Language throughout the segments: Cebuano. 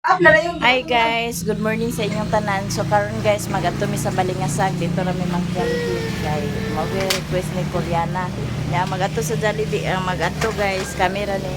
Hi guys, good morning sa inyong tanan. So karon guys, magadto mi sa Balingasag dito ra mi mag-Jollibee kay mao request ni Koreana. Nya magadto sa Jollibee ang magadto guys, kami ra ni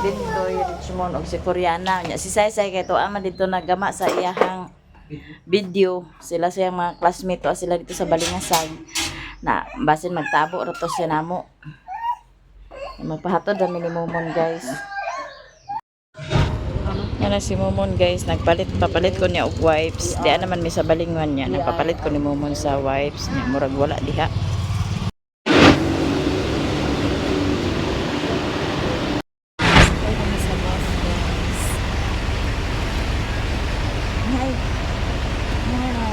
Bintoy, Richmond ug si Koreana. Nya si Saysay kay tuwa man dito naggama sa iyahang video. Sila sa iyang mga classmate tuwa sila dito sa Balingasag. Na basin magtabo ra to siya namo. Magpahatod ra mi ni Momon, guys. Yan na si Momon, guys, nagpalit papalit ko niya og wipes. Di naman mi sa balingon niya, nagpapalit ko ni Momon sa wipes niya. Murag wala diha. Sakay kami sa bus, guys. Hi. Hi.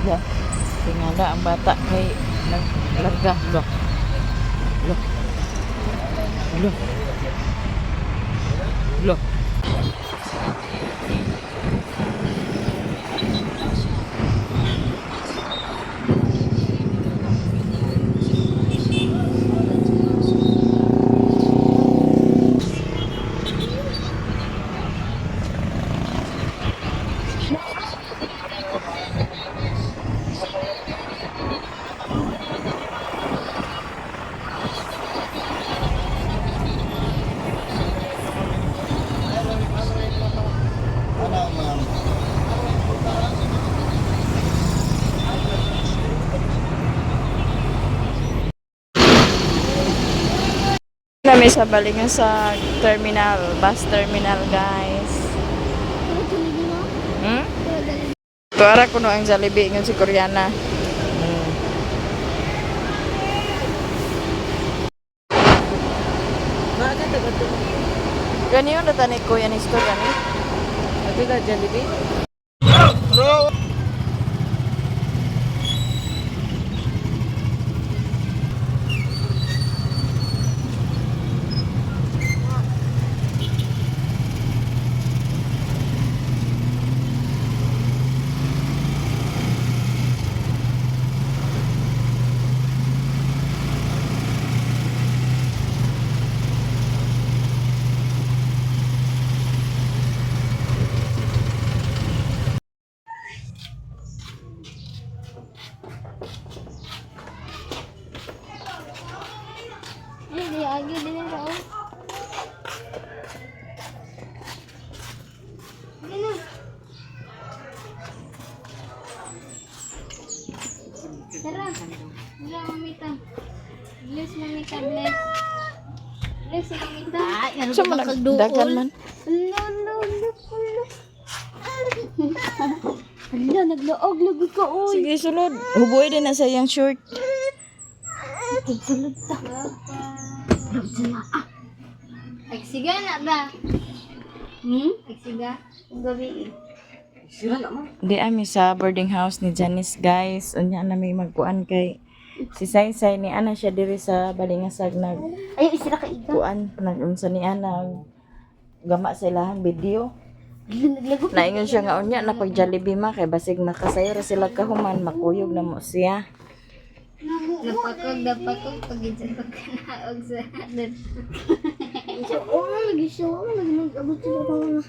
Yeah. Tingala ang bata kay naglarga. Lo. Lo. Lo. Lo. Kami sa balingan sa terminal, bus terminal, guys. Hmm? Tuara kuno ang Jollibee ngon si Koreana. Gani yung natani ko yan istorya ni. Ito na, Jollibee? Ay, di agi din na oh. Sige na. Tara. Tara, mamita. Bless, mamita, bless. Bless, mamita. Ay, ano Sa man nagdagan man. Ala, ala, ala, ala. Ala, naglaog lagi ka, oy. Sige, sulod. Huboy din na sa iyang shirt. Sulod ta. Agsiga na ba? Hmm? Agsiga? Ang gabi eh. Sira na man. Di ami sa boarding house ni Janice, guys. Unya na may magkuan kay si Saysay ni ana siya diri sa Balingasag nag Ay, isira ka iga. kuan nag unsa ni ana gama sa ilahang video. Naglago. Naingon siya nga unya na pag Jollibee ma kay basig makasayo ra sila kahuman makuyog na mo siya. Napakog, napakog, pag sa pagkanaog sa Oo, lagi siya. Oo, lagi nag-abot sila pa mga.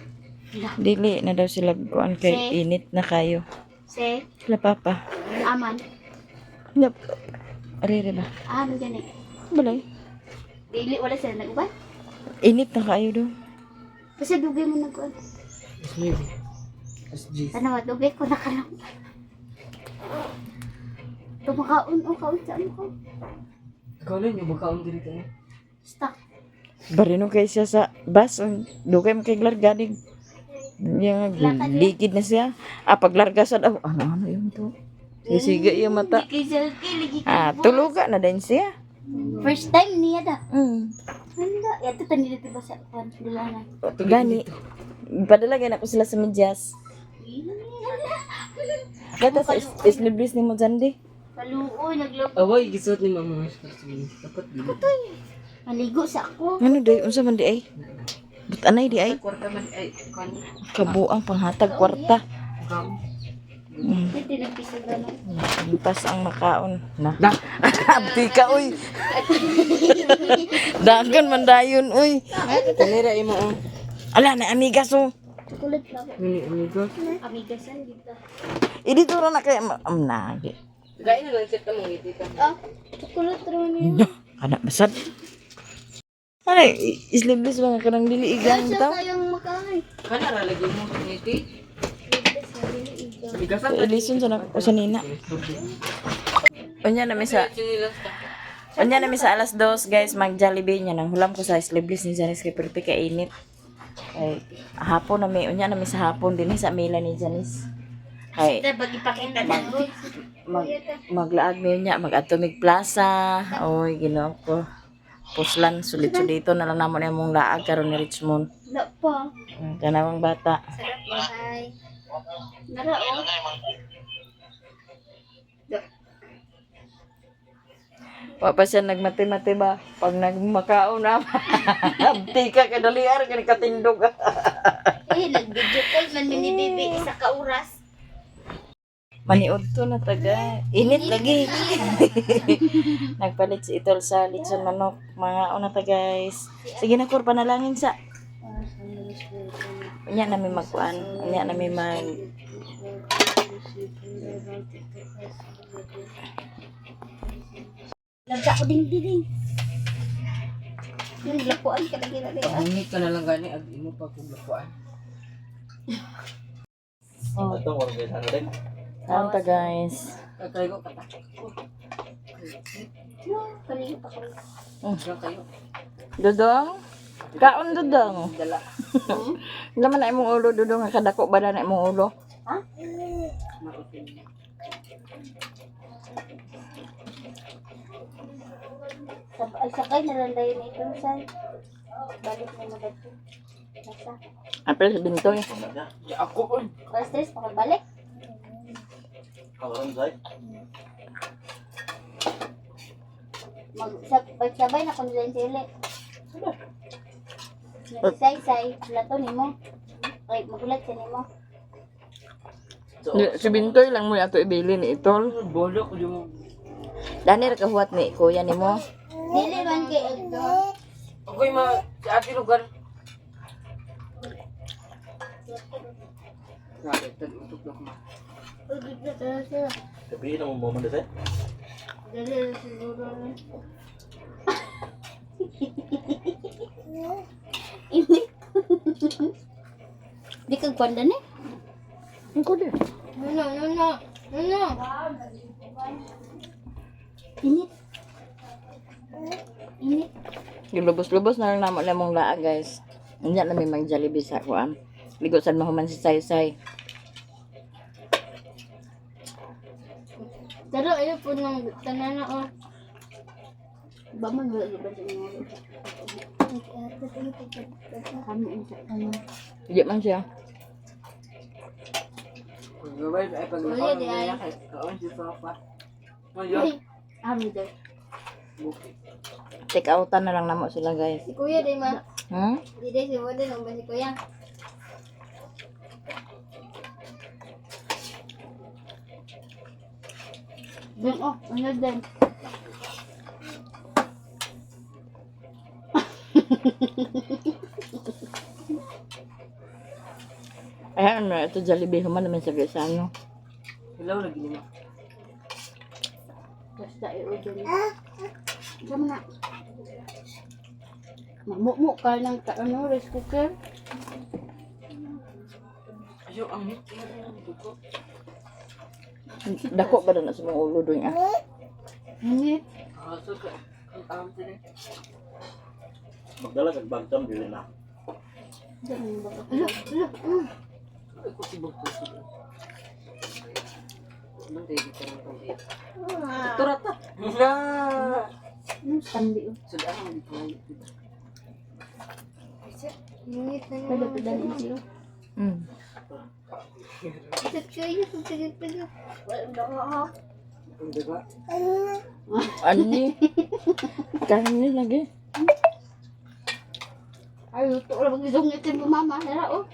Dili na daw sila kuan kay init na kayo. Se, Sila papa. aman. Yep. Arere ba? Aman gani. Balay. Dili, wala sila nag-uban. Init na kayo do. Kasi dugay mo nag-uban. SG. SG. Ano, dugay ko na kalang. Tumakaon o kaon sa ano ko. Ikaw lang yung magkaon diri ka eh. Stuck. Barino kay siya sa bus. Dugay mo kay galing. Iya, ligid na siya. Ah, paglarga sa daw. Ano, ano yun to? Sisiga iya mata. Kay Zelky, lagi. Ah, tuluga na din siya. First time niya da. Handa, yato tani dito ba sa kwan dula na. Gani. Padala gani ako sila sa medyas. Gata sa sleeveless ni mo dyan di. Kaluoy naglabo. Away, gisuot ni mama. Dapat di. Maligo sa ako. Ano di? Unsa man di ay? But anay di ay? Kwarta man ay kan. Kabuang panghatag kwarta. Kaon. Dito nagpisa gano'n. Pas ang makaon. Na. Na. Abdi ka, uy. Dagan man dayon, uy. Tanira imo oh. Ala, na amigas, oh. Chocolate lang. Nini amigo. Amigasan dito. Idi to na kay nagi. Gaya na lang sit mo ngiti ka. Ah, chocolate raw niya. No, kana basad. Ay, sleeveless mga kanang dili igang Sa taw. kayang makain. Kana ra lagi mo ngiti. Bigasan Ilison sa nako sa nina. Unya na mi sa Unya na mi sa 2:00 guys, mag Jollibee niya nang hulam ko sa sleeveless ni Janice kay perti ka init. Ay, hapon na mi, unya na mi sa hapon dinhi sa Mila ni Janice. Ay, Bagi pakita na. mag maglaag mi unya, mag Atomic Plaza. Oy, Ginoo ko. Puslan sulit-sulito na lang namo na imong laag karon ni Richmond. Wala pa. Kanawang bata. Sarap bahay. Nara oh. Wa pa siya nagmati-mati ba? Pag nagmakaon na, abti ka kadaliar ka katindog. Eh, nag-video call man mi ni Bibi isa ka oras. Maniod to na taga. Init lagi. Nagpalit si Itol sa litson manok. Mga una ta guys. Sige na kur, panalangin sa. Unya na mi magkuan. Unya na mi mag Lagsa ko ding ding. Yung lakuan ka lagi na diha. Pangingit ka na lang gani ag imo pa kung lakuan. Kaon ta guys. Kakaligo ka ta. No, kaligo pa ko. Diyan kayo. Dudong? Kaon dudong. Dala. Laman na imong ulo dudong nga kadako ba na imong ulo? Ha? Mautin. Ay, sakay na lang dayon ito sa balik na magadto. Nasa. Apel sa bintoy. Di ako oy. Alas 3 pa balik. Mag sabay na kun dyan sila. Nagsay-say, plato nimo. Ay, magulat siya nimo. Si Bintoy lang mo ato ibili ni Itol. Bolo ko di mo. Dani ra kahuwat ni kuya nimo. Dili man kay Edgar. Ako'y ma sa ati lugar. Grabe, tag-utok na ko ma. Sabihin mo mo man dito. Dili siguro na. Init. Di ka gwanda ni? Ang kulit. No, no, no, no. No, no. Init. Init. Gilubos-lubos na lang namo na mong laa guys. Unya na may mag Jollibee sa kuan. Ligo sad mahuman si Saysay. Pero ayaw po nang tanan na oh. Ba man wala ba sa inyo? Kami unsa kami. Di man siya. Paggabay ay pag Wala, di ay. Kaon si Papa. Mayo. Ay, ami daw. Bukit. Take outan na lang namo sila guys. Si Kuya di ma. Hmm? Di day si Wanda nang ba si Kuya? Dun oh, ano din? Ay ano ito Jollibee human naman sa Visano. Hello lagi nimo. Basta i-order. Diyan na. Mamukmuk ka ng ano, rice cooker. Ayo ang ngiti. Dugo. Dako ba na sa mong ulo doon ah? Init. Ah, so ka. Ang am sila. Magdala kag bagtam dili na. Diyan mo ba? Alo, alo. Ay, kusibog kusib. Anong tayo dito ng pag. Tura ta. Na. Anong tambi oh. Sudan ang dito na. Pwede pa dali siyo. Ang daga. Ani? Kani lagi. Ay, luto ra magisungit mo mama. Hera oh.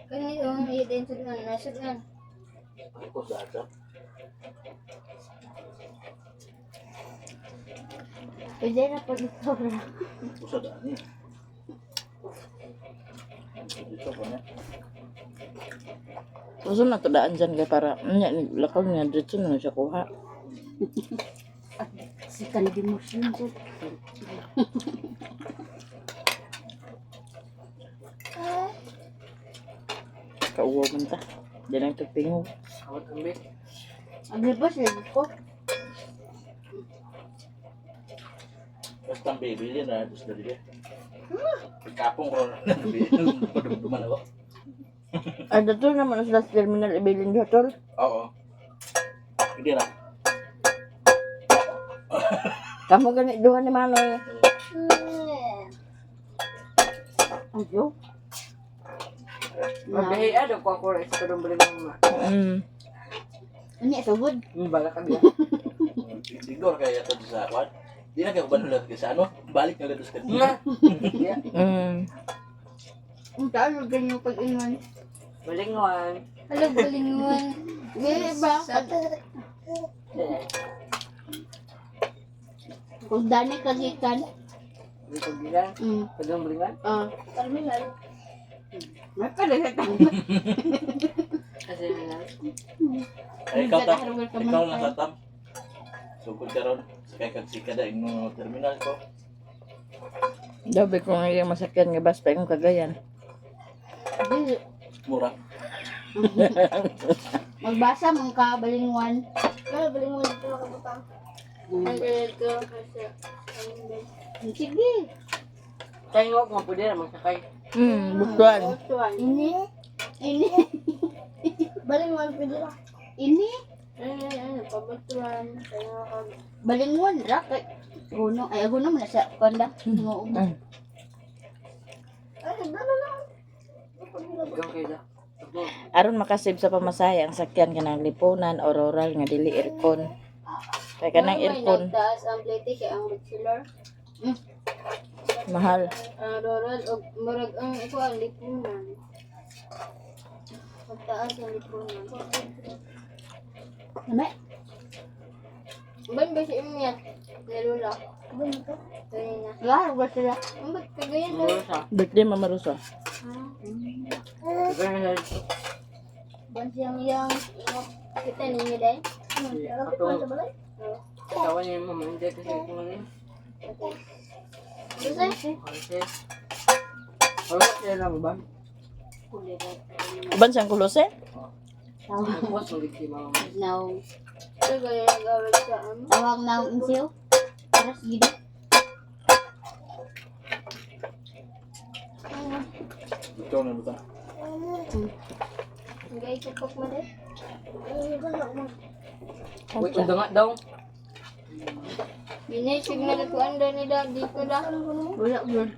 Kani oh, iya din sudan, nasudan. Ako sa ata. Pwede na pag ito ra. Usa daan eh. Dito ko na. Uso na to daan dyan kay para nya lakaw niya dito na siya kuha. Si Candy Motion jud. Kauwaw man ta. Di lang ito pingog. Awat ang be. Agri ba sila ko? Basta ang baby na tapos na dili. Pagkapong ko na nabili. Padumduman ako. Ay, dato naman sa last terminal ibilin dito, tol. Oo. Hindi na. Kamu gani duha ni Manoy. Ayo. Magdahi ah, ko ako rin sa kadong balik ng mga. Unya sugod. Ang bala ka diya. Siguro kaya ito sa kwan. Di na kayo banulat ka sa ano. Balik na lang sa kanila. Yeah. Ang taon ganyan pag-ingon. Balingon. Hello, balingon. Di ba? Kung dani kagikan. Hindi ko bilang. Kadong balingon. Ah. Terminal. May pala sa tao. Kasi na. Ay, ikaw ta. Ikaw lang sa tam. Sugod ka ron. Sakay kag sika da yung terminal ko. Dabi ko nga yung masakyan nga bus pa yung Cagayan. Di, Mura. magbasa mong ka balingwan. Hello, balingon dito makabutang. Ang dito kasi Sige. Kaya nga ako pwede na magsakay. Butuan. Ini. Ini. Balingon pwede lang. Ini. Ano, ano, pabatuan. Kaya ka. Balingwan ra kay Guno ay guno man na sa kanda. Ngo. Ay, dalo lang. Ikaw kayo da. Aron makasave sa pamasahe ang sakyan kanang lipunan o rural nga dili aircon. Kay kanang aircon Nagtaas ang plate kay ang bachelor. Mahal. Ang rural og murag ang iko ang lipunan. Magtaas ang lipunan. Name. Ban ba si Imya? Nalula. Ban to? Kanina. Wala ba sila? Ang ba't kagayan Muro siya. Birthday Mama Rosa. Ikaw na sa Ban siyang yang kita ninyo dahil. Katong. Tawa niya yung mama. Hindi kasi ito man eh. Basta Kasi. Wala siya lang ba? Uban siyang kulose? Tawag Nagpuwas ng si mama. now. ito gaya nagawag sa ano. Tawag now insiyo. Aras gid. Ikaw na buta. Gaya kupok mo dahil. Wait, ang danga daw. Binay, signal ko anda nila dito da. Wala gyud.